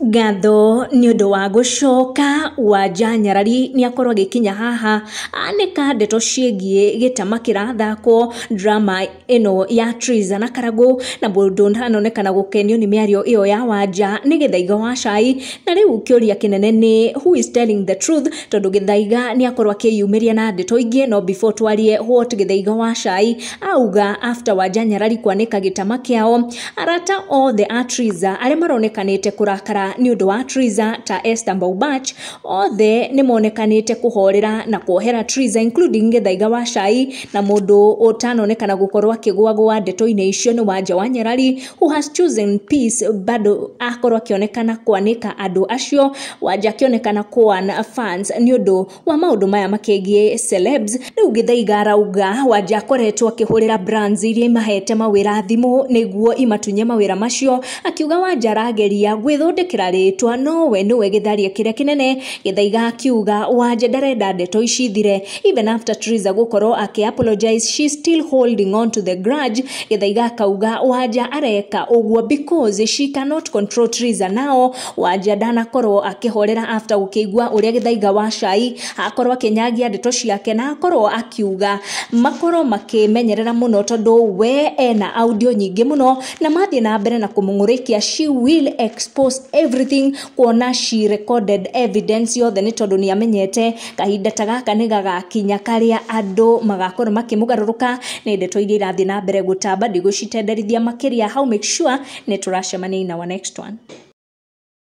Ngatho nĩ ũndũ wa gũcoka. Wanja Nyarari nĩ akorwo agĩkinya haha anĩka ndeto ciĩgiĩ gĩtama kĩrathakwo drama ĩno ya Triza na Karagũ, na mũndũ ndanonekana gũkenio nĩ mĩario ĩyo ya Wanja nĩ Gĩthaiga wa Cai. Na rĩu kĩũria kĩnene nĩ who is telling the truth, tondũ Gĩthaiga nĩ akorwo akĩyumĩria na ndeto ingĩ. No before twarie what Gĩthaiga wa Cai auga after Wanja Nyarari kwanĩka gĩtama kĩao, arata othe a Triza arĩa maronekanĩte kũrakara nĩ ũndũ wa Triza ta Esther Mbaubach, othe nĩ monekanĩte kũhorera na kuohera Triza, including Gĩthaiga wa Cai. Na mũndũ ũtanonekana gũkorwo akĩgwagwa ndeto-inĩ icio nĩ Wanja wa Nyarari, who has chosen peace, bado akorwo akĩonekana kwanĩka andũ acio. Wanja akĩonekana kũan fans nĩ ũndũ wa maũndũ maya makĩgiĩ celebs. Rĩu Gĩthaiga arauga Wanja akoretwo akĩhũrĩra brands iria imahete mawĩra thimũ nĩguo imatunye mawĩra macio, akiuga Wanja arageria gwĩthondekera rĩtwa nowe nĩwe gĩtharia kĩrĩa kĩnene. Gĩthaiga akiuga Wanja ndarenda ndeto ici ithire, even after Triza gũkorwo akĩ apologize, she still holding on to the grudge. Gĩthaiga akauga Wanja areka ũguo because she cannot control Triza now. Wanja ndanakorwo akĩhorera after gũkĩigua ũrĩa Gĩthaiga wa Cai akorwo akĩnyagia ndeto ciake, na akorwo akiuga makorwo makĩmenyerera mũno tondũ we ena audio nyingĩ mũno, na mathiĩ na mbere na kũmũng'ũrĩkia, she will expose everything, kuona she recorded evidence yothe, nĩ tondũ nĩ amenyete kahinda ta gaka nĩ gagakinya karĩa andũ magakorwo makĩmũgarũrũka. Nĩ ndeto iria irathiĩ na mbere gũtamba, ndigũcitenderithia makĩria hau. Make sure nĩ tũracemania in our next one.